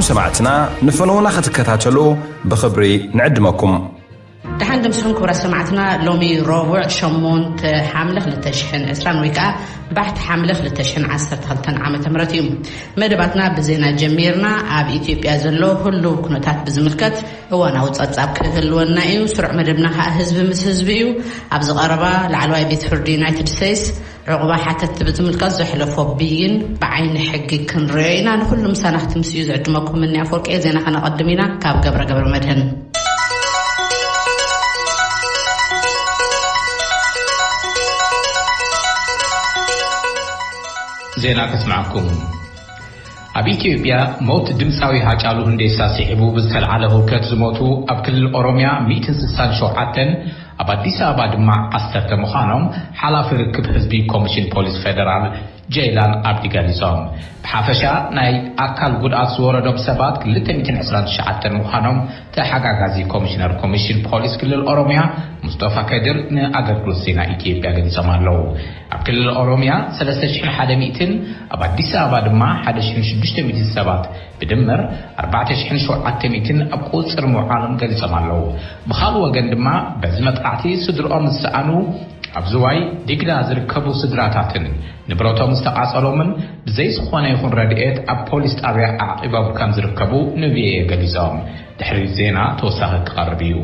ሰማዕትና ንፈነውና ክትከታተሉ ብኽብሪ ንዕድመኩም። ደሓን ድምስኹም ክቡራት ሰማዕትና። ሎሚ ረቡዕ ሸሞንተ ሓምለ ክልተ ሽሕን ዕስራን ወይ ከዓ ባሕቲ ሓምለ ክልተ ሽሕን ዓሰርተ ክልተን ዓመተ ምህረት እዩ። መደባትና ብዜና ጀሚርና። ኣብ ኢትዮጵያ ዘሎ ህሉው ኩነታት ብዝምልከት እዋናዊ ጸብጻብ ክህልወና እዩ። ስሩዕ መደብና ከዓ ህዝቢ ምስ ህዝቢ እዩ። ኣብዚ ቀረባ ላዕለዋይ ቤት ፍርዲ ዩናይትድ ስቴትስ ዕቑባ ሓተትቲ ብዝምልከት ዘሕለፎ ብይን ብዓይኒ ሕጊ ክንሪኦ ኢና። ንኹሉ ምሳና ክትምስዩ ዝዕድመኩም ምንያ ፎርቄ። ዜና ከነቐድም ኢና ካብ ገብረ ገብረ መድህን። ዜና ከስማዕኩም። ኣብ ኢትዮጵያ ሞት ድምፃዊ ሃጫሉ ሁንዴሳ ስዒቡ ብዝተልዓለ ህውከት ዝሞቱ ኣብ ክልል ኦሮምያ ሚእትን ስሳን ሸውዓተን፣ ኣብ ኣዲስ ኣበባ ድማ ዓሰርተ ምዃኖም ሓላፊ ርክብ ህዝቢ ኮሚሽን ፖሊስ ፌደራል ጀይላን ኣብዲ ገሊጾም። ብሓፈሻ ናይ ኣካል ጉድኣት ዝወረዶም ሰባት ክልተ ሚእትን ዕስራን ትሽዓተን ምዃኖም ተሓጋጋዚ ኮሚሽነር ኮሚሽን ፖሊስ ክልል ኦሮምያ ሙስጠፋ ከድር ንኣገልግሎት ዜና ኢትዮጵያ ገሊጾም ኣለዉ። ኣብ ክልል ኦሮምያ ሰለስተ ሽሕን ሓደ ሚእትን፣ ኣብ ኣዲስ ኣበባ ድማ ሓደ ሽሕን ሽዱሽተ ሚእትን ሰባት ብድምር ኣርባዕተ ሽሕን ሸውዓተ ሚእትን ኣብ ቁጽሪ ምውዓሎም ገሊጾም ኣለዉ። ብኻልእ ወገን ድማ በዚ መጥቃዕቲ ስድርኦም ዝሰኣኑ ኣብ ዝዋይ ዲግዳ ዝርከቡ ስድራታትን ንብረቶም ዝተቓጸሎምን ብዘይ ዝኾነ ይኹን ረድኤት ኣብ ፖሊስ ጣብያ ኣዕቂቦም ከም ዝርከቡ ንቪኦኤ ገሊጾም። ድሕሪ ዜና ተወሳኺ ክቐርብ እዩ።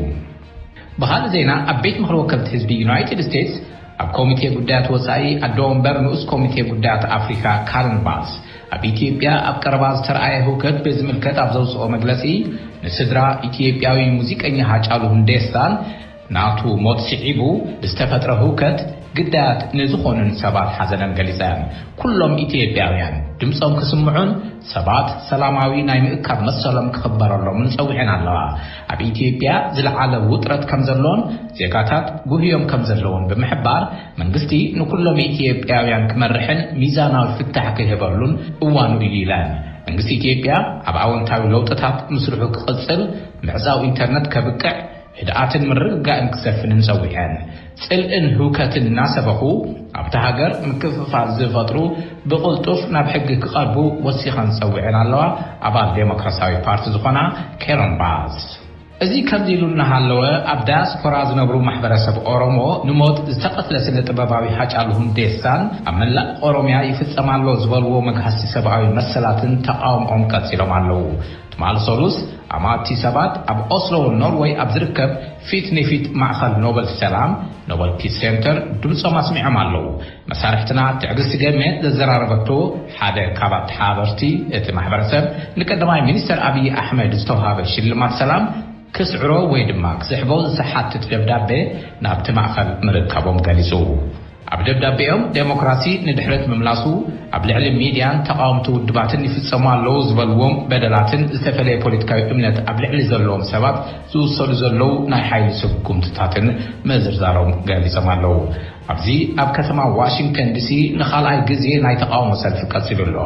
ብኻልእ ዜና ኣብ ቤት ምኽሪ ወከልቲ ህዝቢ ዩናይትድ ስቴትስ ኣብ ኮሚቴ ጉዳያት ወጻኢ ኣዶ ወንበር ንኡስ ኮሚቴ ጉዳያት ኣፍሪካ ካረን ባስ ኣብ ኢትዮጵያ ኣብ ቀረባ ዝተረኣየ ህውከት ብዝምልከት ኣብ ዘውፅኦ መግለፂ ንስድራ ኢትዮጵያዊ ሙዚቀኛ ሃጫሉ ሁንዴሳን ናቱ ሞት ስዒቡ ብዝተፈጥረ ህውከት ግዳያት ንዝኾኑን ሰባት ሓዘነን ገሊጸን። ኩሎም ኢትዮጵያውያን ድምጾም ክስምዑን ሰባት ሰላማዊ ናይ ምእካብ መሰሎም ክኽበረሎምን ጸዊዐን ኣለዋ። ኣብ ኢትዮጵያ ዝለዓለ ውጥረት ከም ዘሎን ዜጋታት ጉህዮም ከም ዘለውን ብምሕባር መንግስቲ ንኩሎም ኢትዮጵያውያን ክመርሕን ሚዛናዊ ፍታሕ ክህበሉን እዋኑ እዩ ኢለን። መንግስቲ ኢትዮጵያ ኣብ ኣወንታዊ ለውጥታት ምስርሑ ክቕጽል፣ ምዕጻው ኢንተርነት ከብቅዕ፣ ህድኣትን ምርግጋእን ክሰፍንን ጸዊዐን። ጽልእን ህውከትን እናሰበኹ ኣብታ ሃገር ምክፍፋል ዝፈጥሩ ብቕልጡፍ ናብ ሕጊ ክቐርቡ ወሲኸን ጸዊዐን ኣለዋ ኣባል ዴሞክራሲያዊ ፓርቲ ዝኾና ኬሮን ባስ። እዚ ከምዚ ኢሉ እናሃለወ ኣብ ዳያስፖራ ዝነብሩ ማሕበረሰብ ኦሮሞ ንሞት ዝተቐትለ ስነ ጥበባዊ ሃጫሉ ሁንዴሳን ኣብ መላእ ኦሮምያ ይፍጸም ኣሎ ዝበልዎ መግሃሲ ሰብኣዊ መሰላትን ተቃውሞኦም ቀጺሎም ኣለዉ። ትማል ሰሉስ ኣማእቲ ሰባት ኣብ ኦስሎ ኖርወይ ኣብ ዝርከብ ፊት ንፊት ማእኸል ኖበል ሰላም ኖበል ፒስ ሴንተር ድምፆም ኣስሚዖም ኣለዉ። መሳርሕትና ትዕግስቲ ገሜ ዘዘራረበቶ ሓደ ካብ ኣተሓባበርቲ እቲ ማሕበረሰብ ንቀዳማይ ሚኒስተር ኣብይ ኣሕመድ ዝተውሃበ ሽልማት ሰላም ክስዕሮ ወይ ድማ ክስሕቦ ዝሓትት ደብዳቤ ናብቲ ማእኸል ምርካቦም ገሊፁ። ኣብ ደብዳቤኦም ዴሞክራሲ ንድሕረት ምምላሱ ኣብ ልዕሊ ሚድያን ተቃወምቲ ውድባትን ይፍፀሙ ኣለዉ ዝበልዎም በደላትን ዝተፈለየ ፖለቲካዊ እምነት ኣብ ልዕሊ ዘለዎም ሰባት ዝውሰዱ ዘለዉ ናይ ሓይሊ ስጉምትታትን ምዝርዛሮም ገሊፆም ኣለዉ። ኣብዚ ኣብ ከተማ ዋሽንግተን ዲሲ ንኻልኣይ ግዜ ናይ ተቃውሞ ሰልፊ ቀፂሉ ኣሎ።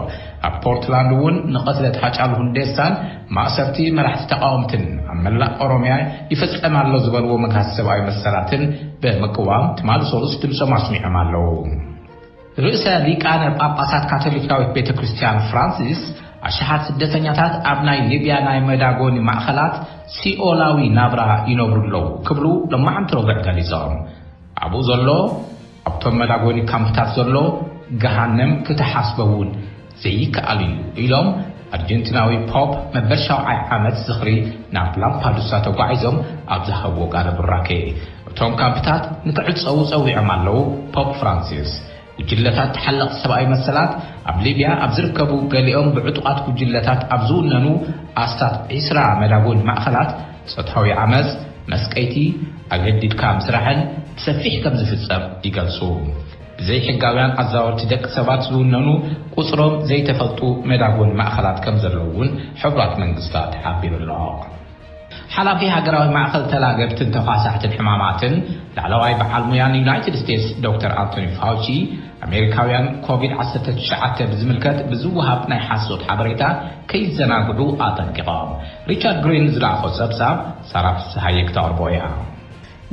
ኣብ ፖርትላንድ እውን ንቐትለት ሃጫሉ ሁንዴሳን ማእሰርቲ መራሕቲ ተቃወምትን ኣብ መላእ ኦሮምያ ይፍፀም ኣሎ ዝበልዎ መግሃሲ ሰብኣዊ መሰላትን ብምቅዋም ትማሊ ሰሉስ ድምፆም ኣስሚዖም ኣለዉ። ርእሰ ሊቃነ ጳጳሳት ካቶሊካዊት ቤተ ክርስቲያን ፍራንሲስ ኣሽሓት ስደተኛታት ኣብ ናይ ሊብያ ናይ መዳጎኒ ማእኸላት ሲኦላዊ ናብራ ይነብሩ ኣለዉ ክብሉ ሎማዓንቲ ረቡዕ ገሊጾም። ኣብኡ ዘሎ ኣብቶም መዳጎኒ ካምፕታት ዘሎ ገሃነም ክትሓስቦ እውን ዘይከኣል እዩ ኢሎም ኣርጀንቲናዊ ፖፕ መበል ሻውዓይ ዓመት ዝኽሪ ናብ ላምፓዱሳ ተጓዒዞም ኣብ ዝሃብዎ ቃለ ቡራኬ። እቶም ካምፕታት ንክዕጸዉ ጸዊዖም ኣለዉ ፖፕ ፍራንሲስ። ጉጅለታት ተሓለቕቲ ሰብኣዊ መሰላት ኣብ ሊብያ ኣብ ዝርከቡ ገሊኦም ብዕጡቓት ጉጅለታት ኣብ ዝውነኑ ኣስታት ዒስራ መዳጎኒ ማእኸላት ጾታዊ ዓመጽ፣ መስቀይቲ፣ ኣገዲድካ ምስራሕን ብሰፊሕ ከም ዝፍጸም ይገልጹ። ብዘይሕጋውያን ኣዛወርቲ ደቂ ሰባት ዝውነኑ ቁጽሮም ዘይተፈልጡ መዳጎኒ ማእኸላት ከም ዘለዉ እውን ሕቡራት መንግስታት ሓቢሩ ኣሎ። ሓላፊ ሃገራዊ ማእኸል ተላገብትን ተፋሳሕትን ሕማማትን ላዕለዋይ በዓል ሙያን ዩናይትድ ስቴትስ ዶክተር ኣንቶኒ ፋውቺ ኣሜሪካውያን ኮቪድ ዓሰርተ ትሽዓተ ብዝምልከት ብዝወሃብ ናይ ሓሶት ሓበሬታ ከይዘናግዑ ኣጠንቂቖም። ሪቻርድ ግሪን ዝለኣኾ ጸብጻብ ሳራ ፍስሃየ ክተቕርቦ እያ።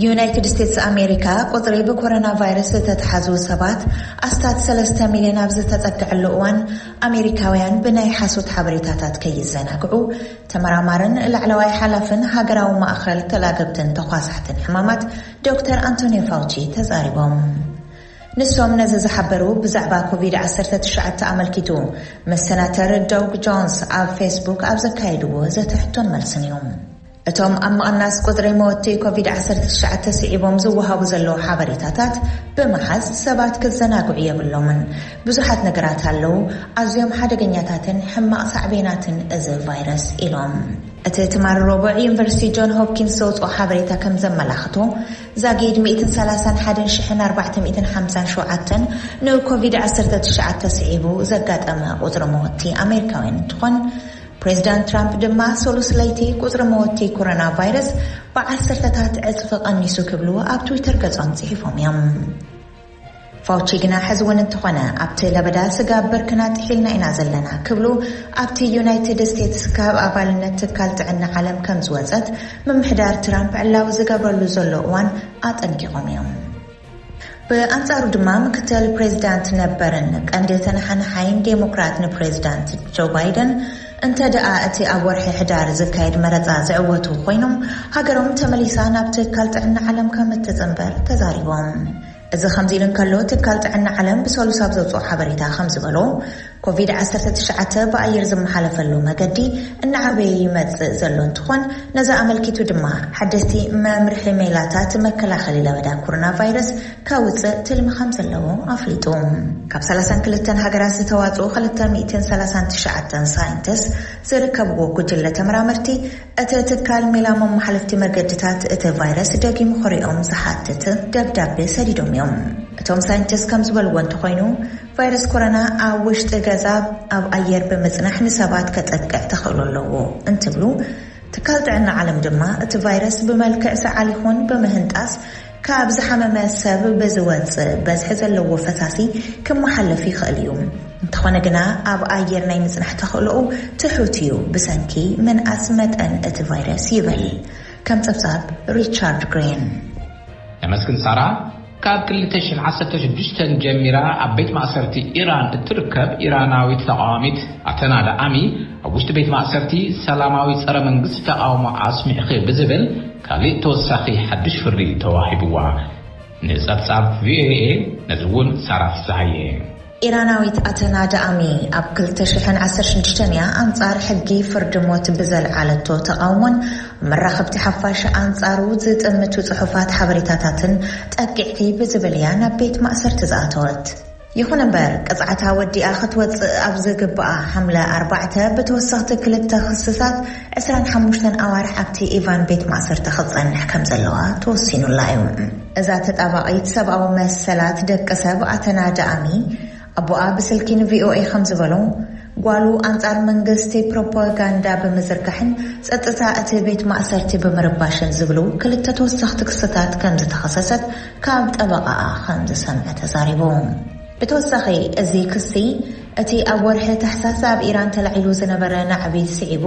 ዩናይትድ ስቴትስ ኣሜሪካ ቁጽሪ ብኮሮና ቫይረስ ዝተተሓዙ ሰባት ኣስታት ሰለስተ ሚልዮን ኣብ ዝተጸግዐሉ እዋን፣ ኣሜሪካውያን ብናይ ሓሶት ሓበሬታታት ከይዘናግዑ ተመራማርን ላዕለዋይ ሓላፍን ሃገራዊ ማእኸል ተላገብትን ተኳሳሕትን ሕማማት ዶክተር ኣንቶኒዮ ፋውቺ ተዛሪቦም። ንሶም ነዚ ዝሓበሩ ብዛዕባ ኮቪድ ዓሰርተ ትሽዓተ ኣመልኪቱ ምስ ሰናተር ዶግ ጆንስ ኣብ ፌስቡክ ኣብ ዘካየድዎ ዘተ ሕቶን መልስን እዮም። እቶም ኣብ ምቕናስ ቁጽሪ መወቲ ኮቪድ ዓሰርተ ትሽዓተ ስዒቦም ዝወሃቡ ዘለዉ ሓበሬታታት ብምሓዝ ሰባት ክዘናግዑ የብሎምን። ብዙሓት ነገራት ኣለዉ፣ ኣዝዮም ሓደገኛታትን ሕማቕ ሳዕቤናትን እዚ ቫይረስ ኢሎም። እቲ ትማሊ ረቡዕ ዩኒቨርሲቲ ጆን ሆፕኪንስ ዘውፅኦ ሓበሬታ ከም ዘመላኽቶ፣ ዛጊድ ሚእትን ሰላሳን ሓደን ሽሕን ኣርባዕተ ሚእትን ሓምሳን ሸውዓተን ንኮቪድ ዓሰርተ ትሽዓተ ስዒቡ ዘጋጠመ ቁጽሪ መወቲ ኣሜሪካውያን እንትኾን፣ ፕሬዚዳንት ትራምፕ ድማ ሰሉስ ለይቲ ቁጽሪ መወቲ ኮሮና ቫይረስ ብዓሰርተታት ዕጽፊ ቀኒሱ ክብሉ ኣብ ትዊተር ገጾም ጽሒፎም እዮም። ፋውቺ ግና ሕዚ እውን እንተኾነ ኣብቲ ለበዳ ስጋብ ብርክና ጥሒልና ኢና ዘለና ክብሉ ኣብቲ ዩናይትድ ስቴትስ ካብ ኣባልነት ትካል ጥዕና ዓለም ከም ዝወጸት ምምሕዳር ትራምፕ ዕላዊ ዝገብረሉ ዘሎ እዋን ኣጠንቂቖም እዮም። ብኣንጻሩ ድማ ምክትል ፕሬዚዳንት ነበርን ቀንዲ ተነሓናሓይን ዴሞክራት ንፕሬዚዳንት ጆ ባይደን እንተ ደኣ እቲ ኣብ ወርሒ ሕዳር ዝካየድ መረጻ ዝዕወቱ ኮይኖም ሃገሮም ተመሊሳ ናብ ትካል ጥዕና ዓለም ከም እትጽንበር ተዛሪቦም። እዚ ከምዚ ኢሉ እንከሎ ትካል ጥዕና ዓለም ብሰሉስ ኣብ ዘውፅኦ ሓበሬታ ከም ዝበሎ ኮቪድ ዓሰርተ ትሽዓተ ብኣየር ዝመሓለፈሉ መገዲ እናዓበየ ይመጽእ ዘሎ እንትኾን ነዚ ኣመልኪቱ ድማ ሓደስቲ መምርሒ ሜላታት መከላኸሊ ለበዳ ኮሮና ቫይረስ ከውፅእ ትልሚ ከም ዘለዎ ኣፍሊጡ። ካብ ሰላሳን ክልተን ሃገራት ዝተዋፅኡ ክልተ ሚእትን ሰላሳን ትሽዓተን ሳይንቲስት ዝርከብዎ ጉጅለ ተመራመርቲ እቲ ትካል ሜላ መመሓለፍቲ መገድታት እቲ ቫይረስ ደጊሙ ክሪኦም ዝሓትት ደብዳቤ ሰዲዶም እዮም። እቶም ሳይንቲስት ከም ዝበልዎ እንተኾይኑ ቫይረስ ኮሮና ኣብ ውሽጢ ገዛ ኣብ ኣየር ብምጽናሕ ንሰባት ከጠቅዕ ተኽእሎ ኣለዎ እንትብሉ፣ ትካል ጥዕና ዓለም ድማ እቲ ቫይረስ ብመልክዕ ሰዓል ይኹን ብምህንጣስ ካብ ዝሓመመ ሰብ ብዝወጽእ በዝሒ ዘለዎ ፈሳሲ ክመሓለፍ ይኽእል እዩ። እንተኾነ ግና ኣብ ኣየር ናይ ምጽናሕ ተኽእሎኡ ትሑት እዩ ብሰንኪ ምንኣስ መጠን እቲ ቫይረስ ይብል። ከም ጸብጻብ ሪቻርድ ግሪን። ነመስግን ሳራ። ካብ ክልተ ሽሕን ዓሰርተ ሽዱሽተን ጀሚራ ኣብ ቤት ማእሰርቲ ኢራን እትርከብ ኢራናዊት ተቓዋሚት ኣተና ዳኣሚ ኣብ ውሽጢ ቤት ማእሰርቲ ሰላማዊ ጸረ መንግስቲ ተቓውሞ ኣስሚዕኺ ብዝብል ካሊእ ተወሳኺ ሓድሽ ፍርዲ ተዋሂብዋ። ንጸብጻብ ቪኦኤ ነዚ እውን ሳራ ፍስሃየ። ኢራናዊት ኣተና ዳኣሚ ኣብ ክልተ ሽሕን ዓሰርተ ሽዱሽተን እያ ኣንጻር ሕጊ ፍርዲ ሞት ብዘልዓለቶ ተቓውሞን መራኸብቲ ሓፋሽ ኣንጻሩ ዝጥምቱ ጽሑፋት ሓበሬታታትን ጠቂዕኪ ብዝብል እያ ናብ ቤት ማእሰርቲ ዝኣተወት። ይኹን እምበር ቅጽዓታ ወዲኣ ክትወጽእ ኣብ ዝግብኣ ሓምለ ኣርባዕተ ብተወሰኽቲ ክልተ ክስታት ዕስራን ሓሙሽተን ኣዋርሕ ኣብቲ ኢቫን ቤት ማእሰርቲ ክትጸንሕ ከም ዘለዋ ተወሲኑላ እዩ። እዛ ተጣባቒት ሰብኣዊ መሰላት ደቂ ሰብ ኣተና ዳኣሚ ኣቦኣ ብስልኪ ንቪኦኤ ከም ዝበሎ ጓሉ ኣንጻር መንግስቲ ፕሮፓጋንዳ ብምዝርጋሕን ጸጥታ እቲ ቤት ማእሰርቲ ብምርባሽን ዝብሉ ክልተ ተወሰኽቲ ክስታት ከም ዝተኸሰሰት ካብ ጠበቓኣ ከም ዝሰምዐ ተዛሪቡ። ብተወሳኺ እዚ ክሲ እቲ ኣብ ወርሒ ታሕሳስ ኣብ ኢራን ተላዒሉ ዝነበረ ናዕቢ ስዒቡ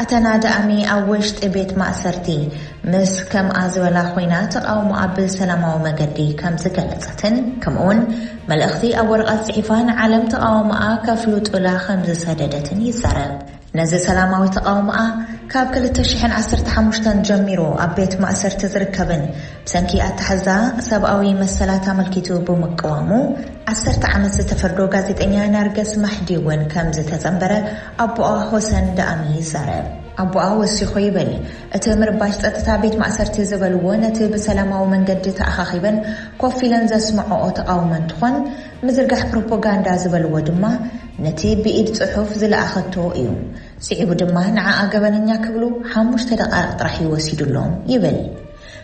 ኣተና ዳኣሚ ኣብ ውሽጢ ቤት ማእሰርቲ ምስ ከምኣ ዝበላ ኮይና ተቓውሞኣ ብሰላማዊ መገዲ ከም ዝገለጸትን ከምኡውን መልእኽቲ ኣብ ወረቐት ጽሒፋ ንዓለም ተቓውሞኣ ከፍልጡላ ከም ዝሰደደትን ይዛረብ። ነዚ ሰላማዊ ተቓውሞኣ ካብ ክልተ ሽሕን ዓሰርተ ሓሙሽተን ጀሚሩ ኣብ ቤት ማእሰርቲ ዝርከብን ብሰንኪ ኣተሓዛ ሰብኣዊ መሰላት ኣመልኪቱ ብምቅዋሙ ዓሰርተ ዓመት ዝተፈርዶ ጋዜጠኛ ናርገስ ማሕዲ እውን ከም ዝተጸንበረ ኣቦኣ ሆሰን ዳኣሚ ይዛረብ። ኣቦኣ ወሲኹ ይብል፣ እቲ ምርባሽ ጸጥታ ቤት ማእሰርቲ ዝበልዎ ነቲ ብሰላማዊ መንገዲ ተኣኻኺበን ኮፍ ኢለን ዘስምዐኦ ተቓውሞ እንትኾን ምዝርጋሕ ፕሮፓጋንዳ ዝበልዎ ድማ ነቲ ብኢድ ጽሑፍ ዝለኣኸቶ እዩ። ስዒቡ ድማ ንዓኣ ገበነኛ ክብሉ ሓሙሽተ ደቓይቕ ጥራሕ እዩ ወሲዱሎም ይብል።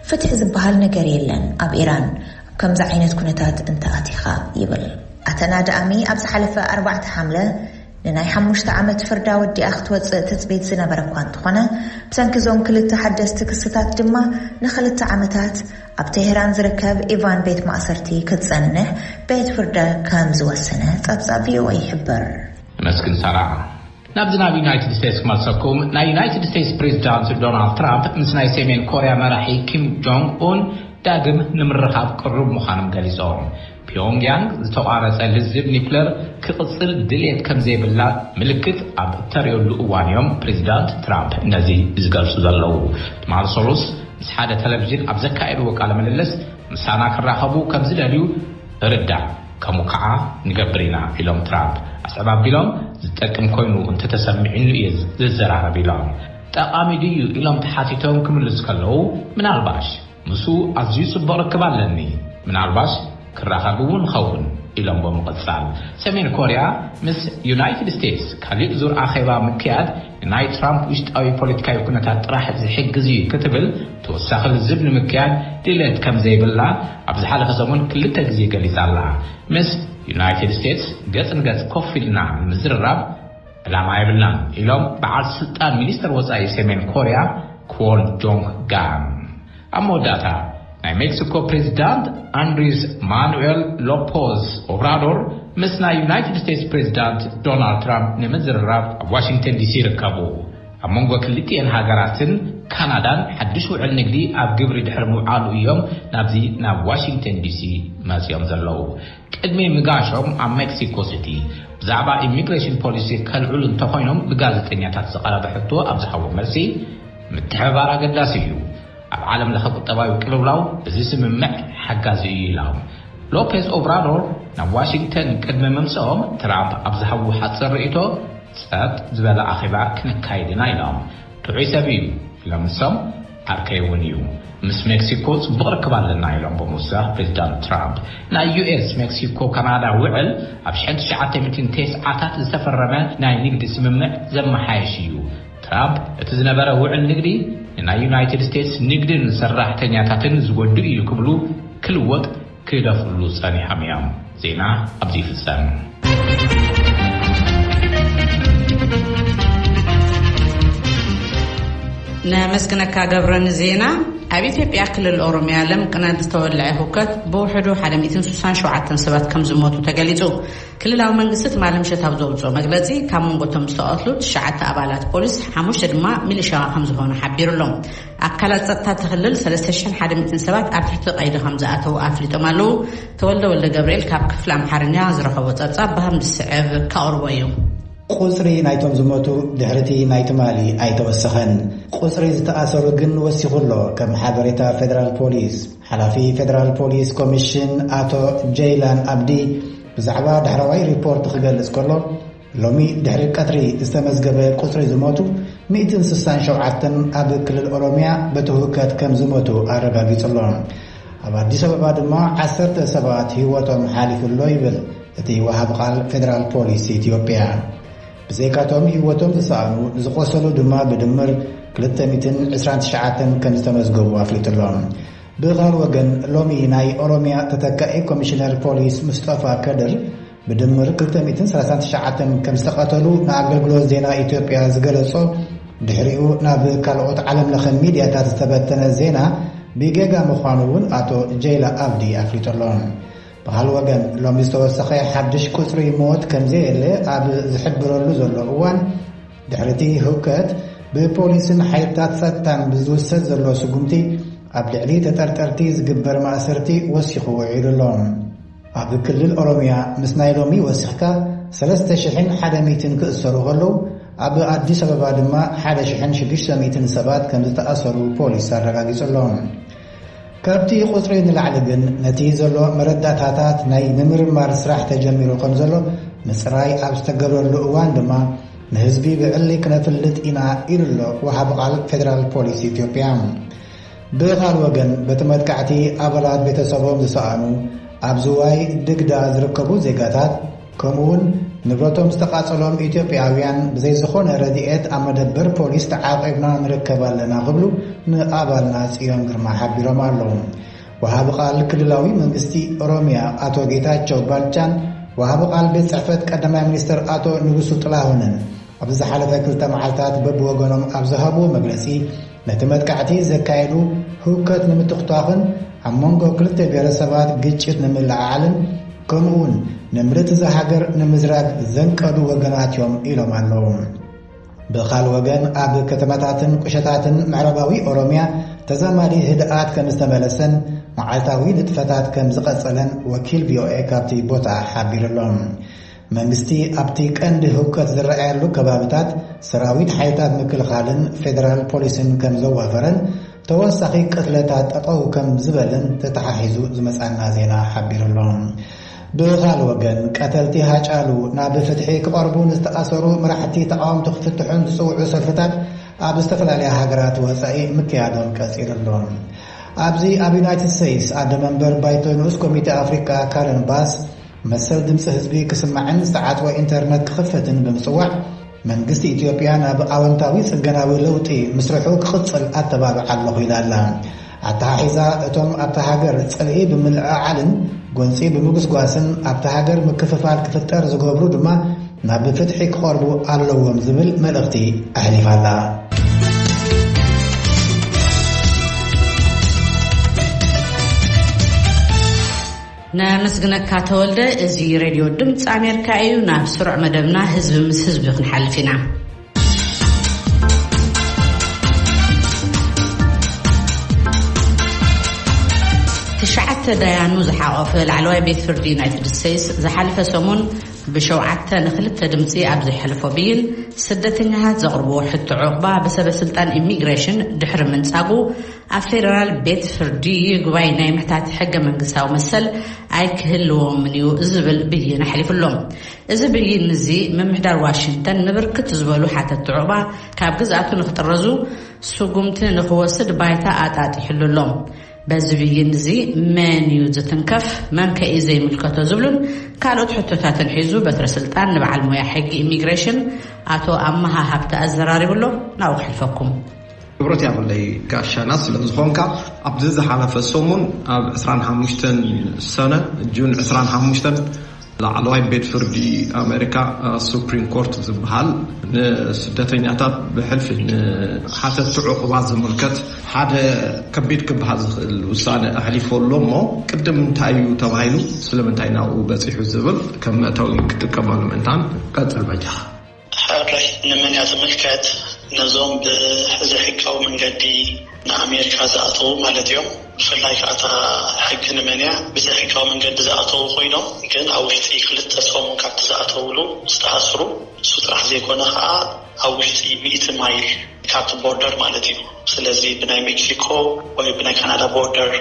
ፍትሒ ዝበሃል ነገር የለን ኣብ ኢራን ኣብ ከምዚ ዓይነት ኩነታት እንተኣቲኻ ይብል። ኣተና ዳኣሚ ኣብ ዝሓለፈ ኣርባዕተ ሓምለ ንናይ ሓሙሽተ ዓመት ፍርዳ ወዲኣ ክትወጽእ ትጽቢት ዝነበረ እኳ እንተኾነ ብሰንኪ እዞም ክልተ ሓደስቲ ክስታት ድማ ንኽልተ ዓመታት ኣብ ቴህራን ዝርከብ ኢቫን ቤት ማእሰርቲ ክትጸንሕ ቤት ፍርደ ከም ዝወሰነ ጸብጻብ ቪኦኤ ይሕብር። ነመስግን ሳራ። ናብዚ ናብ ዩናይትድ ስቴትስ ክመልሰኩም። ናይ ዩናይትድ ስቴትስ ፕሬዚዳንት ዶናልድ ትራምፕ ምስ ናይ ሰሜን ኮርያ መራሒ ኪም ጆንግ ኡን ዳግም ንምርኻብ ቅሩብ ምዃኖም ገሊጾም። ፒዮንግያንግ ዝተቋረጸ ልዝብ ኒኩለር ክቕጽል ድልየት ከም ዘይብላ ምልክት ኣብ እተርእየሉ እዋን እዮም ፕሬዚዳንት ትራምፕ ነዚ ዝገልጹ ዘለዉ። ትማሊ ሰሉስ ምስ ሓደ ቴሌቪዥን ኣብ ዘካየድዎ ቃለ ምልልስ፣ ምሳና ክራኸቡ ከም ዝደልዩ እርዳእ፣ ከምኡ ከዓ ንገብር ኢና ኢሎም ትራምፕ። ኣስዕብ ኣቢሎም፣ ዝጠቅም ኮይኑ እንተተሰሚዕኑ እየ ዝዘራረብ ኢሎም። ጠቓሚ ድዩ ኢሎም ተሓቲቶም ክምልሱ ከለዉ፣ ምናልባሽ ምስኡ ኣዝዩ ጽቡቕ ርክብ ኣለኒ፣ ምናልባሽ ክራኸብ እውን ኸውን ኢሎም ብምቕጻል፣ ሰሜን ኮርያ ምስ ዩናይትድ ስቴትስ ካሊእ ዙር ኣኼባ ምክያድ ንናይ ትራምፕ ውሽጣዊ ፖለቲካዊ ኩነታት ጥራሕ ዝሕግዝ እዩ ክትብል፣ ተወሳኺ ልዝብ ንምክያድ ድሌት ከም ዘይብላ ኣብ ዝሓለፈ ሰሙን ክልተ ግዜ ገሊጻ ኣላ። ምስ ዩናይትድ ስቴትስ ገጽ ንገጽ ኮፍ ኢልና ንምዝርራብ ዕላማ የብልናን ኢሎም በዓል ስልጣን ሚኒስተር ወጻኢ ሰሜን ኮርያ ኳል ጆንግ ጋን። ኣብ መወዳእታ፣ ናይ ሜክሲኮ ፕሬዚዳንት ኣንድሪስ ማኑኤል ሎፖዝ ኦብራዶር ምስ ናይ ዩናይትድ ስቴትስ ፕሬዚዳንት ዶናልድ ትራምፕ ንምዝርራብ ኣብ ዋሽንግተን ዲሲ ይርከቡ። ኣብ መንጎ ክልቲኤን ሃገራትን ካናዳን ሓድሽ ውዕል ንግዲ ኣብ ግብሪ ድሕሪ ምውዓሉ እዮም ናብዚ ናብ ዋሽንግተን ዲሲ መጺኦም ዘለዉ። ቅድሚ ምጋሾም ኣብ ሜክሲኮ ሲቲ ብዛዕባ ኢሚግሬሽን ፖሊሲ ከልዕሉ እንተኾይኖም ብጋዜጠኛታት ዝቐረበ ሕቶ ኣብ ዝሃቦ መልሲ፣ ምትሕብባር ኣገዳሲ እዩ። ኣብ ዓለም ለኸ ቁጠባዊ ቅልውላው እዚ ስምምዕ ሓጋዚ እዩ ኢሎም። ሎፔዝ ኦብራዶር ናብ ዋሽንግተን ቅድሚ ምምፅኦም ትራምፕ ኣብ ዝሃብዎ ሓፂር ርእይቶ፣ ጸጥ ዝበለ ኣኼባ ክነካይድ ኢና ኢሎም። ጥዑይ ሰብ እዩ ኢሎም ንሶም፣ ዓርከይ እውን እዩ። ምስ ሜክሲኮ ጽቡቕ ርክብ ኣለና ኢሎም ብምውሳኽ ፕሬዚዳንት ትራምፕ፣ ናይ ዩ ኤስ ሜክሲኮ ካናዳ ውዕል ኣብ ሽሕን ትሽዓተ ሚእትን ተስዓታት ዝተፈረመ ናይ ንግዲ ስምምዕ ዘመሓየሽ እዩ። ትራምፕ እቲ ዝነበረ ውዕል ንግዲ ንናይ ዩናይትድ ስቴትስ ንግድን ሰራሕተኛታትን ዝጎድእ እዩ ክብሉ ክልወጥ ክደፍሉ ጸኒሖም እዮም። ዜና ኣብዚ ይፍጸም። ነመስግነካ ገብረ ንዜና። ኣብ ኢትዮጵያ ክልል ኦሮሚያ ለምቅነ ዝተወልዐ ህውከት ብውሕዱ ሓደ ሚእትን ስሳን ሸውዓተን ሰባት ከም ዝሞቱ ተገሊጹ። ክልላዊ መንግስቲ ትማሊ ምሸት ኣብ ዘውፅኦ መግለፂ፣ ካብ መንጎ እቶም ዝተቐትሉ ትሽዓተ ኣባላት ፖሊስ፣ ሓሙሽተ ድማ ሚሊሻ ከም ዝኾኑ ሓቢሩ ኣሎ። ኣካላት ጸጥታ እቲ ክልል ሰለስተ ሽሕን ሓደ ሚእትን ሰባት ኣብ ትሕቲ ቀይዲ ከም ዝኣተዉ ኣፍሊጦም ኣለዉ። ተወልደ ወልደ ገብርኤል ካብ ክፍሊ ኣምሓርኛ ዝረኸቦ ጸብጻብ ብኸም ዝስዕብ ከቕርቦ እዩ። ቁጽሪ ናይቶም ዝሞቱ ድሕሪቲ ናይ ትማሊ ኣይተወሰኸን። ቁጽሪ ዝተኣሰሩ ግን ወሲኹ ኣሎ። ከም ሓበሬታ ፌደራል ፖሊስ፣ ሓላፊ ፌደራል ፖሊስ ኮሚሽን ኣቶ ጀይላን ኣብዲ ብዛዕባ ዳሕረዋይ ሪፖርት ክገልጽ ከሎ፣ ሎሚ ድሕሪ ቀትሪ ዝተመዝገበ ቁጽሪ ዝሞቱ ሚእትን ስሳን ሸውዓተን ኣብ ክልል ኦሮሚያ በቲ ህውከት ከም ዝሞቱ ኣረጋጊጹ ኣሎ። ኣብ ኣዲስ ኣበባ ድማ ዓሰርተ ሰባት ህይወቶም ሓሊፉ ኣሎ ይብል እቲ ወሃቢ ቃል ፌደራል ፖሊስ ኢትዮጵያ። ብዘይካቶም ህይወቶም ዝሰኣኑ፣ ዝቖሰሉ ድማ ብድምር ክልተ ሚእትን ዕስራን ትሽዓተን ከም ዝተመዝገቡ ኣፍሊጡ ኣሎ። ብኻልእ ወገን፣ ሎሚ ናይ ኦሮሚያ ተተካኢ ኮሚሽነር ፖሊስ ሙስጠፋ ከድር፣ ብድምር ክልተ ሚእትን ሰላሳን ትሽዓተን ከም ዝተቐተሉ ንኣገልግሎት ዜና ኢትዮጵያ ዝገለጾ፣ ድሕሪኡ ናብ ካልኦት ዓለም ለኸ ሚድያታት ዝተበተነ ዜና ብጌጋ ምዃኑ እውን ኣቶ ጀይላ ኣብዲ ኣፍሊጡ ኣሎ። ብኻልእ ወገን፣ ሎሚ ዝተወሰኸ ሓድሽ ቁጽሪ ሞት ከም ዘየለ ኣብ ዝሕብረሉ ዘሎ እዋን፣ ድሕሪ እቲ ህውከት ብፖሊስን ሓይልታት ጸጥታን ብዝውሰድ ዘሎ ስጉምቲ፣ ኣብ ልዕሊ ተጠርጠርቲ ዝግበር ማእሰርቲ ወሲኹ ውዒሉ ኣሎ። ኣብ ክልል ኦሮሚያ ምስ ናይ ሎሚ ወሲኽካ ሰለስተ ሽሕን ሓደ ሚእትን ክእሰሩ ከለዉ፣ ኣብ ኣዲስ ኣበባ ድማ ሓደ ሽሕን ሽዱሽተ ሚእትን ሰባት ከም ዝተኣሰሩ ፖሊስ ኣረጋጊጹ ኣሎ። ካብቲ ቁጽሪ ንላዕሊ ግን፣ ነቲ ዘሎ መረዳእታታት ናይ ምምርማር ስራሕ ተጀሚሩ ከም ዘሎ ምጽራይ ኣብ ዝተገብረሉ እዋን ድማ፣ ንህዝቢ ብዕሊ ክነፍልጥ ኢና ኢሉ ኣሎ ወሃቢ ቃል ፌደራል ፖሊስ ኢትዮጵያ። ብኻልእ ወገን፣ በቲ መጥቃዕቲ ኣባላት ቤተሰቦም ዝሰኣኑ ኣብ ዝዋይ ድግዳ ዝርከቡ ዜጋታት፣ ከምኡውን ንብረቶም ዝተቓጸሎም ኢትዮጵያውያን ብዘይ ዝኾነ ረድኤት ኣብ መደበር ፖሊስ ተዓቒብና ንርከብ ኣለና ክብሉ ንኣባልና ጽዮን ግርማ ሓቢሮም ኣለዉ። ወሃቢ ቃል ክልላዊ መንግስቲ ኦሮሚያ ኣቶ ጌታቸው ባልቻን ወሃቢ ቃል ቤት ጽሕፈት ቀዳማይ ሚኒስትር ኣቶ ንጉሱ ጥላሁንን፣ ኣብ ዝሓለፈ ክልተ መዓልታት በብወገኖም ኣብ ዝሃብዎ መግለጺ፣ ነቲ መጥቃዕቲ ዘካየዱ ህውከት ንምትኽቷኽን ኣብ መንጎ ክልተ ብሄረሰባት ግጭት ንምልዕዓልን፣ ከምኡውን ንምልእቲ እዛ ሃገር ንምዝራግ ዘንቀዱ ወገናት እዮም ኢሎም ኣለዉ። ብኻልእ ወገን፣ ኣብ ከተማታትን ቁሸታትን ምዕራባዊ ኦሮሚያ ተዛማዲ ህድኣት ከም ዝተመለሰን፣ መዓልታዊ ንጥፈታት ከም ዝቐጸለን ወኪል ቪኦኤ ካብቲ ቦታ ሓቢሩ ኣሎ። መንግስቲ ኣብቲ ቀንዲ ህውከት ዝረኣየሉ ከባብታት ሰራዊት ሓይልታት ምክልኻልን ፌደራል ፖሊስን ከም ዘዋፈረን ተወሳኺ ቅትለታት ጠጠው ከም ዝበልን ተተሓሒዙ ዝመጻና ዜና ሓቢሩ ኣሎ። ብኻልእ ወገን፣ ቀተልቲ ሃጫሉ ናብ ፍትሒ ክቐርቡ፣ ንዝተኣሰሩ መራሕቲ ተቓወምቲ ክፍትሑን ዝጽውዑ ሰልፍታት ኣብ ዝተፈላለያ ሃገራት ወጻኢ ምክያዶም ቀጺሉ ኣሎ። ኣብዚ ኣብ ዩናይትድ ስቴትስ ኣደ መንበር ባይቶ ንኡስ ኮሚቴ ኣፍሪካ ካረን ባስ፣ መሰል ድምፂ ህዝቢ ክስማዕን ዝተዓጽወ ኢንተርነት ክኽፈትን ብምጽዋዕ፣ መንግስቲ ኢትዮጵያ ናብ ኣወንታዊ ጽገናዊ ለውጢ ምስርሑ ክቕጽል ኣተባብዕ ኣለኹ ኢላ ኣላ። ኣተሓሒዛ፣ እቶም ኣብታ ሃገር ጽልኢ ብምልዕዓልን ጎንጺ ብምጉስጓስን ኣብታ ሃገር ምክፍፋል ክፍጠር ዝገብሩ ድማ ናብ ፍትሒ ክቐርቡ ኣለዎም ዝብል መልእኽቲ ኣሕሊፋ ኣላ። ነመስግነካ ተወልደ። እዚ ሬድዮ ድምፂ ኣሜሪካ እዩ። ናብ ስሩዕ መደብና ህዝቢ ምስ ህዝቢ ክንሓልፍ ኢና። ትሽዓተ ዳያኑ ዝሓቖፈ ላዕለዋይ ቤት ፍርዲ ዩናይትድ ስቴትስ ዝሓለፈ ሰሙን ብሸውዓተ ንክልተ ድምፂ ኣብ ዘሕለፎ ብይን፣ ስደተኛታት ዘቕርብዎ ሕቶ ዕቑባ ብሰበ ስልጣን ኢሚግሬሽን ድሕሪ ምንጻጉ፣ ኣብ ፌደራል ቤት ፍርዲ ይግባይ ናይ ምሕታት ሕገ መንግስታዊ መሰል ኣይክህልዎምን እዩ ዝብል ብይን ኣሕሊፉ ኣሎ። እዚ ብይን እዚ፣ ምምሕዳር ዋሽንግተን ንብርክት ዝበሉ ሓተትቲ ዕቑባ ካብ ግዝኣቱ ንክጥረዙ ስጉምቲ ንክወስድ ባይታ ኣጣጢሕሉ ኣሎ። በዚ ብይን እዚ መን እዩ ዝትንከፍ፣ መን ከ እዩ ዘይምልከቶ ዝብሉን ካልኦት ሕቶታትን ሒዙ በትረ ስልጣን ንበዓል ሞያ ሕጊ ኢሚግሬሽን ኣቶ ኣመሃ ሃብተ ኣዘራሪቡ ኣሎ። ናብኡ ክሕልፈኩም። ክብረት ያብለይ ጋሻና ስለ ዝኾንካ። ኣብዚ ዝሓለፈ ሰሙን ኣብ ዕስራን ሓሙሽተን ሰነ፣ ጁን ዕስራን ሓሙሽተን፣ ላዕለዋይ ቤት ፍርዲ ኣሜሪካ፣ ሱፕሪም ኮርት ዝበሃል፣ ንስደተኛታት ብሕልፊ ንሓተቲ ዕቑባ ዝምልከት ሓደ ከቢድ ክበሃል ዝኽእል ውሳነ ኣሕሊፉ ኣሎ። እሞ ቅድም እንታይ እዩ ተባሂሉ፣ ስለምንታይ ናብኡ በፂሑ ዝብል ከም መእተዊ ክጥቀመሉ ምእንታን ቀፅል በጃኻ። ሕራይ ንመን እያ ትምልከት? ነዞም ብዘይሕጋዊ መንገዲ ንኣሜሪካ ዝኣተዉ ማለት እዮም። ብፍላይ ከዓ እታ ሕጊ ንመን እያ? ብዘይሕጋዊ መንገዲ ዝኣተዉ ኮይኖም ግን ኣብ ውሽጢ ክልተ ሰሙን ካብቲ ዝኣተውሉ ዝተኣስሩ፣ እሱ ጥራሕ ዘይኮነ ከዓ ኣብ ውሽጢ ሚእቲ ማይል ካብቲ ቦርደር ማለት እዩ። ስለዚ ብናይ ሜክሲኮ ወይ ብናይ ካናዳ ቦርደር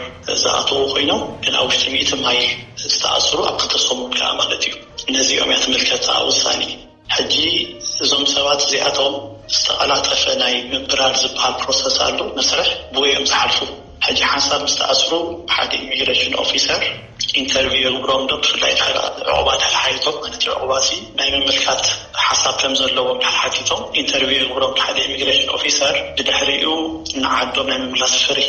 ዝኣተዉ ኮይኖም ግን ኣብ ውሽጢ ሚእቲ ማይል ዝተኣስሩ ኣብ ክልተ ሰሙን ከዓ ማለት እዩ። ነዚኦም እያ ትምልከት እታ ውሳኔ። ሕጂ እዞም ሰባት እዚኣቶም ዝተቐላጠፈ ናይ ምብራር ዝበሃል ፕሮሰስ ኣሎ፣ መስርሕ ብኡ እዮም ዝሓልፉ። ሕጂ ሓንሳብ ምስ ተኣስሩ ሓደ ኢሚግሬሽን ኦፊሰር ኢንተርቪው የግብሮም ዶ፣ ብፍላይ ድሕሪ ዕቑባ ድሕሪ ሓቲቶም ማለት እዩ። ዕቑባ ሲ ናይ ምምልካት ሓሳብ ከም ዘለዎም ድሕሪ ሓቲቶም ኢንተርቪው የግብሮም ሓደ ኢሚግሬሽን ኦፊሰር። ብድሕሪኡ ንዓዶም ናይ ምምላስ ፍርሂ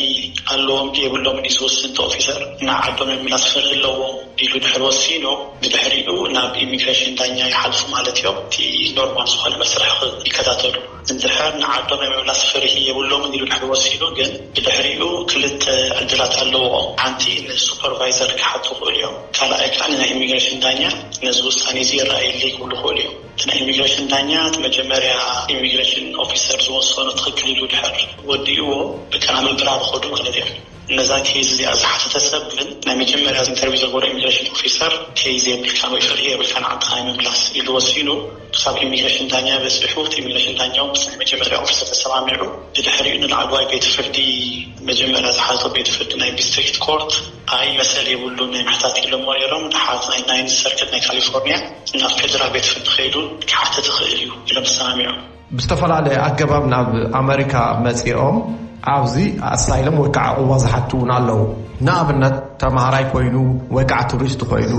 ኣለዎም ድዩ የብሎምን እዩ ዝወስን እቲ ኦፊሰር። ንዓዶም ናይ ምምላስ ፍርሂ ኣለዎም ኢሉ ድሕሪ ወሲኑ፣ ብድሕሪኡ ናብ ኢሚግሬሽን ዳኛ ይሓልፉ ማለት እዮም። እቲ ኖርማል ዝኾነ መስርሕ ክ-፣ ይከታተሉ። እንድሕር ንዓዶም ናይ ምምላስ ፍርሂ የብሎምን ኢሉ ድሕሪ ወሲኑ ግን፣ ብድሕሪኡ ክልተ ዕድላት ኣለዎም። ሓንቲ ንሱፐርቫይዘር ክሓቱ ይኽእሉ እዮም። ካልኣይ ከዓ ንናይ ኢሚግሬሽን ዳኛ ነዚ ውሳኔ እዚ ይረኣየለይ ክብሉ ይኽእሉ እዮም። እቲ ናይ ኢሚግሬሽን ዳኛ እቲ መጀመርያ ኢሚግሬሽን ኦፊሰር ዝወሰኖ ትኽክል ኢሉ ድሕር ወዲእዎ፣ ብከና ምብራር ይኸዱ ማለት እዮም። ነዛ ኬዝ እዚኣ ዝሓተተ ሰብ ግን ናይ መጀመርያ ኢንተርቪው ዘገበሮ ኢሚግሬሽን ኦፊሰር ኬዝ የብልካን ወይ ፍርሂ የብልካን ንዓድኻ ናይ ምምላስ ኢሉ ወሲኑ ክሳብ ኢሚግሬሽን ዳኛ በፂሑ፣ እቲ ኢሚግሬሽን ዳኛ እውን ምስ ናይ መጀመርያ ኦፊሰር ተሰማሚዑ፣ ብድሕሪኡ ንላዕለዋይ ቤት ፍርዲ መጀመርያ ዝሓቶ ቤት ፍርዲ ናይ ዲስትሪክት ኮርት ኣይ መሰል የብሉን ናይ ምሕታት ኢሎሞ ነይሮም። ድሓር ናይ ናይንዝ ሰርክት ናይ ካሊፎርኒያ ናብ ፌደራል ቤት ፍርዲ ከይዱ ክሓትት ይኽእል እዩ ኢሎም ተሰማሚዖም። ብዝተፈላለየ ኣገባብ ናብ ኣመሪካ መጺኦም ኣብዚ ኣሳይለም ወይ ከዓ ዕቑባ ዝሓቱ እውን ኣለዉ። ንኣብነት ተምሃራይ ኮይኑ ወይ ከዓ ቱሪስት ኮይኑ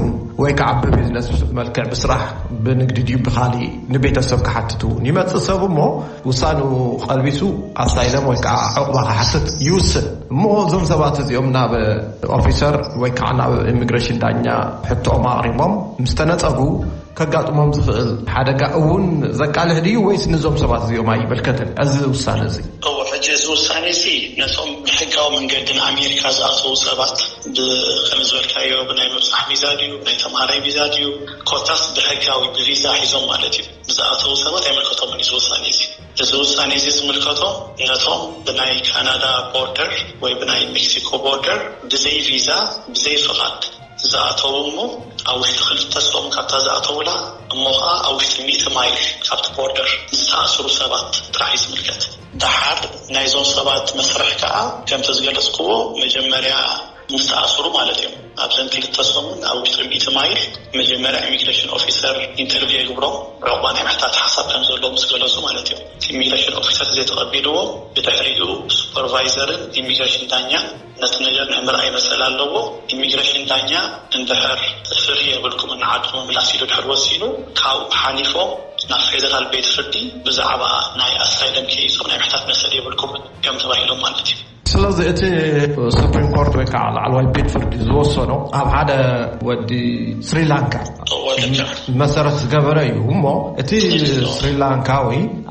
ወይ ከዓ ብቢዝነስ መልክዕ ብስራሕ ብንግዲ ድዩ ብኻሊእ ንቤተሰብ ክሓትት እውን ይመጽእ ሰብ እሞ ውሳንኡ ቀልቢሱ ኣሳይለም ወይ ከዓ ዕቑባ ክሓትት ይውስን። እሞ እዞም ሰባት እዚኦም ናብ ኦፊሰር ወይ ከዓ ናብ ኢሚግሬሽን ዳኛ ሕቶኦም ኣቕሪቦም ምስ ተነጸጉ ከጋጥሞም ዝኽእል ሓደጋ እውን ዘቃልሕ ድዩ ወይስ ንዞም ሰባት እዚኦም ኣይምልከትን እዚ ውሳነ እዚ? እወ፣ ሕጂ እዚ ውሳኔ እዚ ነቶም ብሕጋዊ መንገዲ ንኣሜሪካ ዝኣተዉ ሰባት ብ-፣ ከም ዝበልካዮ ብናይ ምብጻሕ ቪዛ ድዩ፣ ናይ ተምሃራይ ቪዛ ድዩ፣ ኮታስ ብሕጋዊ ብቪዛ ሒዞም ማለት እዩ ዝኣተዉ ሰባት ኣይምልከቶምን እዩ እዚ ውሳኔ እዚ። እዚ ውሳኔ እዚ ዝምልከቶም ነቶም ብናይ ካናዳ ቦርደር ወይ ብናይ ሜክሲኮ ቦርደር ብዘይ ቪዛ፣ ብዘይ ፍቓድ ዝኣተዉ፣ እሞ ኣብ ውሽጢ ክልተ ሰሙን ካብታ ዝኣተውላ፣ እሞ ኸዓ ኣብ ውሽጢ ሚእቲ ማይል ካብቲ ቦርደር ዝተኣስሩ ሰባት ጥራሕ እዩ ዝምልከት። ደሓር ናይዞም ሰባት መስርሕ ከዓ ከምቲ ዝገለጽክዎ፣ መጀመርያ ምስ ተኣስሩ ማለት እዮም፣ ኣብዘን ክልተ ሰሙን ኣብ ውሽጢ ሚእቲ ማይል መጀመርያ ኢሚግሬሽን ኦፊሰር ኢንተርቪው የግብሮም፣ ዕቑባ ናይ ምሕታት ሓሳብ ከም ዘለዎ ምስ ገለጹ ማለት እዮም። ኢሚግሬሽን ኦፊሰር ዘይተቐቢልዎ፣ ብድሕሪኡ ሱፐርቫይዘርን ኢሚግሬሽን ዳኛን ነቲ ነገር ናይ ምርኣይ መሰል ኣለዎ። ኢሚግሬሽን ዳኛ እንድሕር ፍሪ የብልኩም ንዓድኹም ምምላስ ኢሉ ድሕር ወሲኑ፣ ካብኡ ሓሊፎም ናብ ፌደራል ቤት ፍርዲ ብዛዕባ ናይ ኣሳይለም ኬይሶም ናይ ምሕታት መሰል የብልኩም እዮም ተባሂሎም ማለት እዩ። ስለዚ እቲ ሱፕሪም ኮርት ወይ ከዓ ላዕለዋይ ቤት ፍርዲ ዝወሰኖ ኣብ ሓደ ወዲ ስሪላንካ መሰረት ዝገበረ እዩ። እሞ እቲ ስሪላንካዊ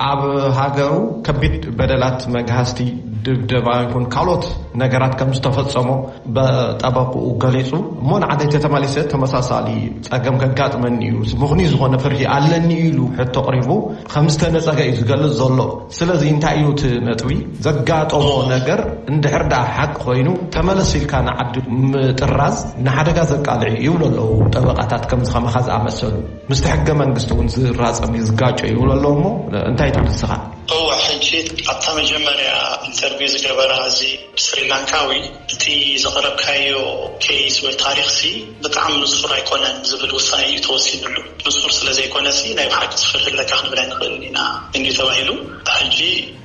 ኣብ ሃገሩ ከቢድ በደላት፣ መግሃስቲ፣ ድብደባ ይኹን ካልኦት ነገራት ከም ዝተፈጸሞ በጠበቅኡ ገሊጹ። እሞ ንዓደይ ተተመሊሰ ተመሳሳሊ ጸገም ከጋጥመኒ እዩ፣ ምኽንዩ ዝኾነ ፍርሂ ኣለኒ ኢሉ ሕቶ ኣቕሪቡ ከም ዝተነጸገ እዩ ዝገልጽ ዘሎ። ስለዚ እንታይ እዩ እቲ ነጥቢ? ዘጋጠሞ ነገር እንድሕር ደኣ ሓቂ ኮይኑ፣ ተመለስ ኢልካ ንዓዲ ምጥራዝ ንሓደጋ ዘቃልዕ እዩ ይብሉ ኣለዉ ጠበቃታት። ከምዚ ከማኻ ዝኣመሰሉ ምስቲ ሕገ መንግስቲ እውን ዝራጸም እዩ፣ ዝጋጮ እዩ ይብሉ ኣለዉ። እሞ እንታይ ትብል ንስኻ? እወ፣ ሕጂ ኣብታ መጀመርያ ኢንተርቪው ዝገበራ እዚ ስሪላንካዊ፣ እቲ ዘቕረብካዮ ኬይስ ወይ ታሪኽሲ ብጣዕሚ ንጹር ኣይኮነን ዝብል ውሳኔ እዩ ተወሲኑሉ። ንጹር ስለ ዘይኮነሲ ናይ ብሓቂ ትፍርህ ኣለካ ክንብል ኣይንኽእልን ኢና እንድዩ ተባሂሉ። ሕጂ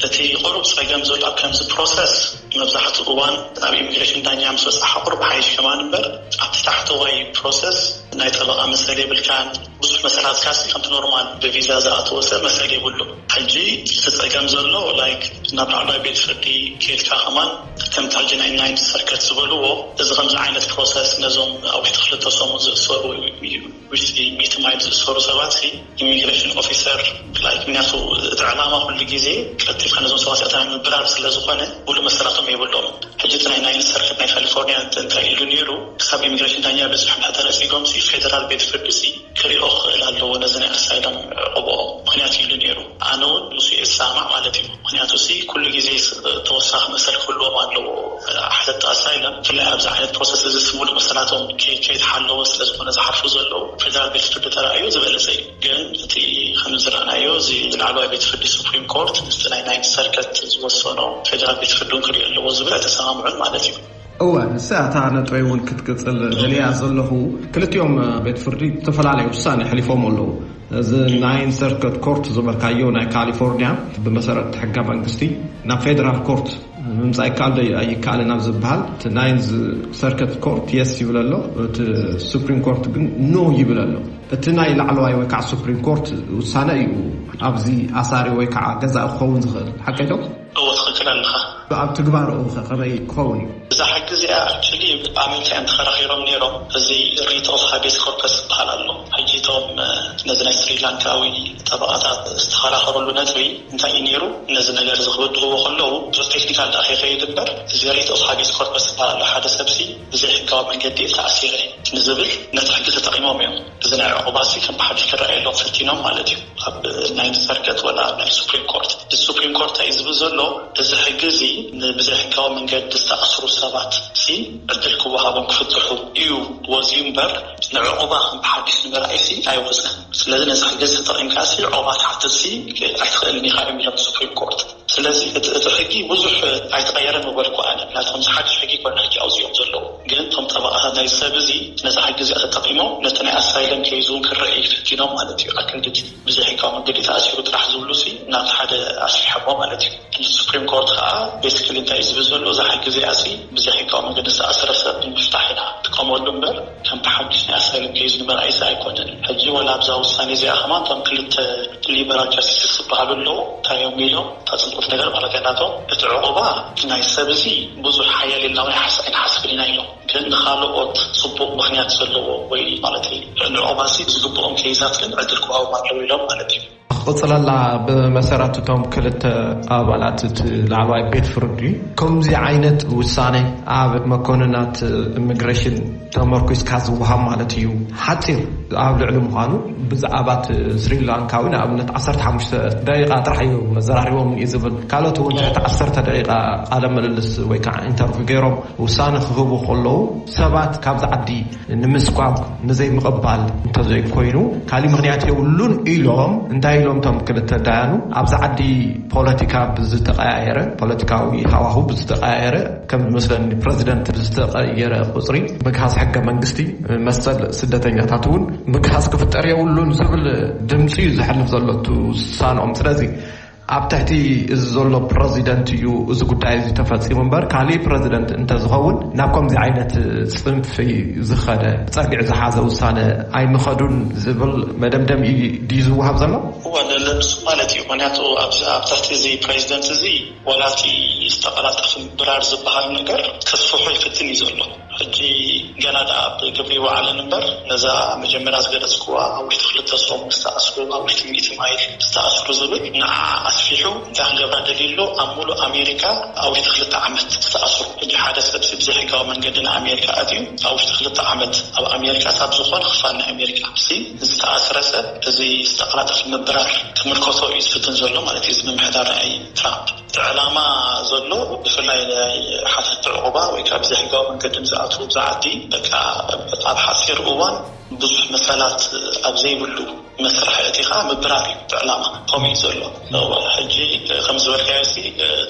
እቲ ቁሩብ ጸገም ዘሎ ኣብ ከምዚ ፕሮሰስ፣ መብዛሕትኡ እዋን ኣብ ኢሚግሬሽን ዳኛ ምስ በጻሕካ ቁሩብ ሓይሽ ከማን እምበር፣ ኣብቲ ታሕተዋይ ፕሮሰስ ናይ ጠበቓ መሰል የብልካን። ብዙሕ መሰላትካሲ ከምቲ ኖርማል ብቪዛ ዝኣተወ ሰብ መሰል የብሉ። ሕጂ እቲ ጸገም ዘሎ፣ ላይክ፣ ናብ ላዕለዋይ ቤት ፍርዲ ኬድካ ከማን ከምቲ ሕጂ ናይ ናይንት ሰርከት ዝበልዎ፣ እዚ ከምዚ ዓይነት ፕሮሰስ ነዞም ኣብ ውሽጢ ክልተ ሰሙን ዝእሰሩ እዩ። ውሽጢ ሚእቲ ማይል ዝእሰሩ ሰባት ሲ ኢሚግሬሽን ኦፊሰር፣ ላይክ፣ ምክንያቱ እቲ ዕላማ ኩሉ ግዜ ቀልጢፍካ ነዞም ሰባት እታ ምብራር ስለ ዝኾነ፣ ሙሉእ መሰላቶም የብሎም። ሕጂ እቲ ናይ ናይንት ሰርክት ናይ ካሊፎርኒያ እንተ-፣ እንታይ ኢሉ ነይሩ፣ ክሳብ ኢሚግሬሽን ዳኛ በፂሖም እንድሕር ተነፂጎም ሲ ፌደራል ቤት ፍርዲ ሲ ክሪኦ ክኽእል ኣለዎ ነዚ ናይ ኣሳይሎም ዕቑቦኦም፣ ምክንያቱ ኢሉ ነይሩ። ኣነ እውን ምስ እየ ዝሰማማዕ ማለት እዩ። ምክንያቱ ሲ ኩሉ ግዜ ስ-፣ ተወሳኺ መሰል ክህልዎም ኣለዎ። ኣሕተቲ ኣሳይለም ብፍላይ ኣብዚ ዓይነት ፕሮሰስ እዚ ሲ ሙሉእ መሰላቶም ከይ-፣ ከይተሓለወ ስለ ዝኾነ ዝሓልፉ ዘለዉ፣ ፌደራል ቤት ፍርዲ ተራእዮ ዝበለፀ እዩ። ግን እቲ ከም ዝረኣናዮ፣ እዚ ላዕለዋይ ቤት ፍርዲ ሱፕሪም ኮርት ምስቲ ናይ ናይንት ሰርክት ዝወሰኖ ፌደራል ቤት ፍርዲ እውን ክሪኦ ኣለዎ ዝብል ኣይተሰማምዑን ማለት እዩ። እወ፣ ንሳ እታ ነጥበይ እውን ክትቅጽል ደልያ ዘለኹ፣ ክልቲኦም ቤት ፍርዲ ዝተፈላለዩ ውሳኔ ኣሕሊፎም ኣለዉ። እዚ ናይንት ሰርክት ኮርት ዝበልካዮ ናይ ካሊፎርኒያ ብመሰረት ሕገ መንግስቲ ናብ ፌደራል ኮርት ምምጻእ ይከኣል ዶ ኣይከኣልን ኣብ ዝበሃል፣ እቲ ናይንዝ ሰርክት ኮርት የስ ይብል ኣሎ፣ እቲ ሱፕሪም ኮርት ግን ኖ ይብል ኣሎ። እቲ ናይ ላዕለዋይ ወይ ከዓ ሱፕሪም ኮርት ውሳነ እዩ ኣብዚ ኣሳሪ ወይ ከዓ ገዛኢ ክኸውን ዝኽእል፣ ሓቀይ ዶ? እወ፣ ትኽክል ኣለኻ። ኣብ ትግባረኡ ኸ ከመይ ክኸውን እዩ? እዛ ሕጊ እዚኣ ኣክቹሊ ኣብ ምንታይ እዮም ተኸራኺሮም ነይሮም? እዚ ሪት ኦፍ ሃቤስ ኮርፐስ ዝበሃል ኣሎ። ሕጂ እቶም፣ እ፣ ነዚ ናይ ስሪላንካዊ ጠበቓታት ዝተኸራኸሩሉ ነጥቢ እንታይ እዩ ነይሩ? ነዚ ነገር እዚ ክብድህዎ ከለዉ፣ ብዙሕ ቴክኒካል ደኣ ከይኸይድ እምበር፣ እዚ ሪት ኦፍ ሃቤስ ኮርፐስ ዝበሃል ኣሎ። ሓደ ሰብሲ ብዘይ ሕጋዊ መንገዲ እየ ተኣሲረ ንዝብል ነቲ ሕጊ ተጠቒሞም እዮም። እዚ ናይ ዕቑባሲ ከም ብሓድሽ ክረኣየሎም ፈቲኖም ማለት እዩ። ኣብ ናይ ሰርክት ወላ ኣብ ናይ ሱፕሪም ኮርት። እቲ ሱፕሪም ኮርት እንታይ እዩ ዝብል ዘሎ? እዚ ሕጊ እዚ ንብዘይ ሕጋዊ መንገዲ ዝተኣስሩ ሰባት ሲ ዕድል ክወሃቦም ክፍትሑ እዩ ወፅዩ እምበር፣ ንዕቑባ ከም ብሓድሽ ንምርኣይ ሲ ኣይወፅን። ስለዚ ነዚ ሕጊ እዚ ተጠቒምካ ሲ ዕቑባ ትሓትት ሲ ኣይትኽእልን ኢኻ እዮም ኢሎም ሱፕሪም ኮርት። ስለዚ እቲ፣ እቲ ሕጊ ብዙሕ ኣይተቐየረን ምበልኩ ኣነ። ምክንያቱ ከምዚ ሓድሽ ሕጊ ኣይኮነን ሕጂ ኣውፂኦም ዘለዉ። ግን እቶም ጠበቓታት ናይዚ ሰብ እዚ ነዛ ሕጊ እዚኣ ተጠቒሞም ነቲ ናይ ኣሳይለም ኬይዝ እውን ክረኣይ ፈቲኖም ማለት እዩ። ኣክንዲ ብዘይ ሕጋዊ መንገዲ ተኣሲሩ ጥራሕ ዝብሉ ሲ ናብቲ ሓደ ኣስፊሖሞ ማለት እዩ። ሕጂ ሱፕሪም ኮርት ከዓ ቤሲክሊ እንታይ እዩ ዝብል ዘሎ? እዛ ሕጊ እዚኣ ሲ ብዘይ ሕጋዊ መንገዲ ዝተኣሰረ ሰብ ንምፍታሕ ኢና ንጥቀመሉ እምበር ከም ብሓድሽ ናይ ኣሳይለም ኬይዝ ንምርኣይ ሲ ኣይኮነን። ሕጂ ወላ ኣብዛ ውሳኔ እዚኣ ከማን እቶም ክልተ ሊበራል ጃስቲስስ ዝበሃሉ ኣለዉ። እንታይ እዮም ኢሎም? እታ ጽቡቕ ነገር ማለት እያ ናቶም፣ እቲ ዕቑባ እቲ ናይ ሰብ እዚ ብዙሕ ሓያል ኢልና እውን ኣይሓስ-፣ ኣይንሓስብን ኢና ኢሎም። ግን ንኻልኦት ጽቡቕ ምኽንያት ዘለዎ ወይ ማለት እዩ፣ ንዕቑባ እዚ ዝግብኦም ኬይዛት ግን ዕድል ክወሃቦም ኣለዎ ኢሎም ማለት እዩ። ክቕፅለላ፣ ብመሰረት እቶም ክልተ ኣባላት እቲ ላዕለዋይ ቤት ፍርዲ ከምዚ ዓይነት ውሳነ ኣብ መኮንናት ኢሚግሬሽን ተመርኩስካ ዝወሃብ ማለት እዩ። ሓፂር ኣብ ልዕሊ ምዃኑ፣ ብዛዕባ እቲ ስሪላንካዊ ንኣብነት ዓሰርተ ሓሙሽተ ደቂቃ ጥራሕ እዩ መዘራሪቦም እዩ ዝብል። ካልኦት እውን ትሕቲ ዓሰርተ ደቂቃ ቃለ ምልልስ ወይ ከዓ ኢንተርቪው ገይሮም ውሳነ ክህቡ ከለዉ፣ ሰባት ካብዚ ዓዲ ንምስጓግ፣ ንዘይምቕባል እንተዘይኮይኑ፣ ካሊእ ምኽንያት የብሉን ኢሎም። እንታይ ኢሎም እቶም ክልተ ዳያኑ? ኣብዚ ዓዲ ፖለቲካ ብዝተቐያየረ፣ ፖለቲካዊ ሃዋሁ ብዝተቐያየረ፣ ከም ዝመስለኒ ፕረዚደንት ብዝተቐየረ ቁፅሪ፣ ምግሃስ ሕገ መንግስቲ፣ መሰል ስደተኛታት እውን ምግሃስ ክፍጠር የብሉን ዝብል ድምፂ እዩ ዘሕልፍ ዘሎ እቲ ውሳንኦም። ስለዚ ኣብ ትሕቲ እዚ ዘሎ ፕረዚደንት እዩ እዚ ጉዳይ እዚ ተፈፂሙ እምበር፣ ካሊእ ፕረዚደንት እንተዝኸውን ናብ ከምዚ ዓይነት ፅንፊ ዝኸደ፣ ፀግዒ ዝሓዘ ውሳነ ኣይምኸዱን ዝብል መደምደሚ ድዩ ዝወሃብ ዘሎ? እወ፣ ለለንሱ ማለት እዩ። ምክንያቱ ኣብዚ ኣብ ትሕቲ እዚ ፕሬዚደንት እዚ ዋላ እቲ ዝተቐላጠፈ ምብራር ዝበሃል ነገር ከስፍሖ ይፍትን እዩ ዘሎ። ሕጂ ገና ደኣ ኣብ ግብሪ ይወዓለን እምበር፣ ነዛ መጀመርያ ዝገለጽክዋ ኣብ ውሽጢ ክልተ ሰሙን ዝተኣስሩ፣ ኣብ ውሽጢ ሚእቲ ማይል ዝተኣስሩ ዝብል፣ ንዓ ኣስፊሑ እንታይ ክገብራ ደልዩ ኣሎ? ኣብ ሙሉእ ኣሜሪካ ኣብ ውሽጢ ክልተ ዓመት ዝተኣስሩ። ሕጂ ሓደ ሰብ ሲ ብዘይሕጋዊ መንገዲ ንኣሜሪካ ኣትዩ፣ ኣብ ውሽጢ ክልተ ዓመት ኣብ ኣሜሪካ፣ ኣብ ዝኾነ ክፋል ናይ ኣሜሪካ ሲ ዝተኣስረ ሰብ፣ እዚ ዝተቐላጠፈ ምብራር ክምልከቶ እዩ ዝፍትን ዘሎ ማለት እዩ፣ እዚ ምምሕዳር ናይ ትራምፕ። እቲ ዕላማ ዘሎ ብፍላይ ናይ ሓተቲ ዕቑባ ወይ ከዓ ብዘይሕጋዊ መንገዲ ንዝኣትዉ ኣብዚ ዓዲ፣ በቃ፣ ኣብ ሓፂር እዋን ብዙሕ መሰላት ኣብ ዘይብሉ መስርሕ እቲ ከዓ ምብራር እዩ እቲ ዕላማ። ከምኡ እዩ ዘሎ። እዋ፣ ሕጂ ከም ዝበልካዮ ሲ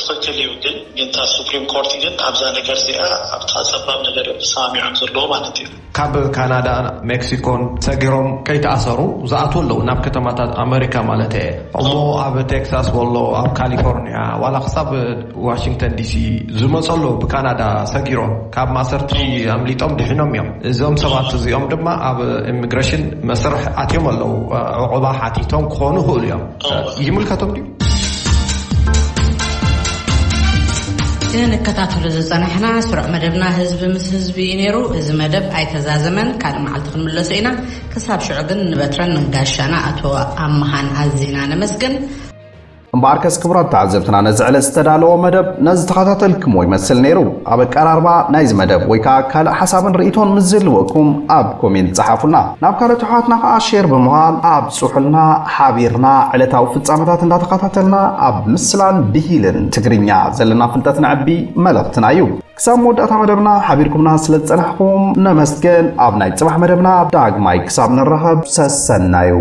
ትኽክል እዩ፣ ግን ግን እታ ሱፕሪም ኮርት ግን ኣብዛ ነገር እዚኣ ኣብታ ፀባብ ነገር እዮም ተሰማሚዖም ዘለዎ ማለት እዩ። ካብ ካናዳ፣ ሜክሲኮን ሰጊሮም ከይተኣሰሩ ዝኣትዉ ኣለዉ፣ ናብ ከተማታት ኣመሪካ ማለት እየ። እሞ ኣብ ቴክሳስ፣ ወሎ፣ ኣብ ካሊፎርኒያ፣ ዋላ ክሳብ ዋሽንግተን ዲሲ ዝመፁ ኣለዉ፣ ብካናዳ ሰጊሮም ካብ ማእሰርቲ ኣምሊጦም ድሒኖም እዮም። እዞም ሰባት እዚኦም ድማ ኣብ ኢሚግሬሽን መስርሕ ኣትዮም ኣለዉ፣ ዕቑባ ሓቲቶም ክኾኑ ይኽእሉ እዮም። ይምልከቶም ድዩ? ክንከታተሎ ዝጸናሕና ስሩዕ መደብና ህዝቢ ምስ ህዝቢ እዩ ነይሩ። እዚ መደብ ኣይተዛዘመን፣ ካልእ መዓልቲ ክንምለሶ ኢና። ክሳብ ሽዑ ግን ንበትረን ንጋሻና ኣቶ ኣመሃን ኣዚና ነመስግን። እምበኣርከስ ክቡራት ተዓዘብትና፣ ነዚ ዕለት ዝተዳለወ መደብ ነዚ ተኸታተልክሞ ይመስል ነይሩ። ኣብ ኣቀራርባ ናይዚ መደብ ወይ ከዓ ካልእ ሓሳብን ርእይቶን ምስ ዝህልወኩም ኣብ ኮሜንት ጸሓፉልና። ናብ ካልኦት ኣሕዋትና ከዓ ሼር ብምባል ኣብጽሑልና። ሓቢርና ዕለታዊ ፍጻመታት እንዳተኸታተልና ኣብ ምስላን ብሂልን ትግርኛ ዘለና ፍልጠት ነዕቢ መልእኽትና እዩ። ክሳብ መወዳእታ መደብና ሓቢርኩምና ስለ ዝጸናሕኩም ነመስገን። ኣብ ናይ ጽባሕ መደብና ዳግማይ ክሳብ ንራኸብ ሰሰናዩ።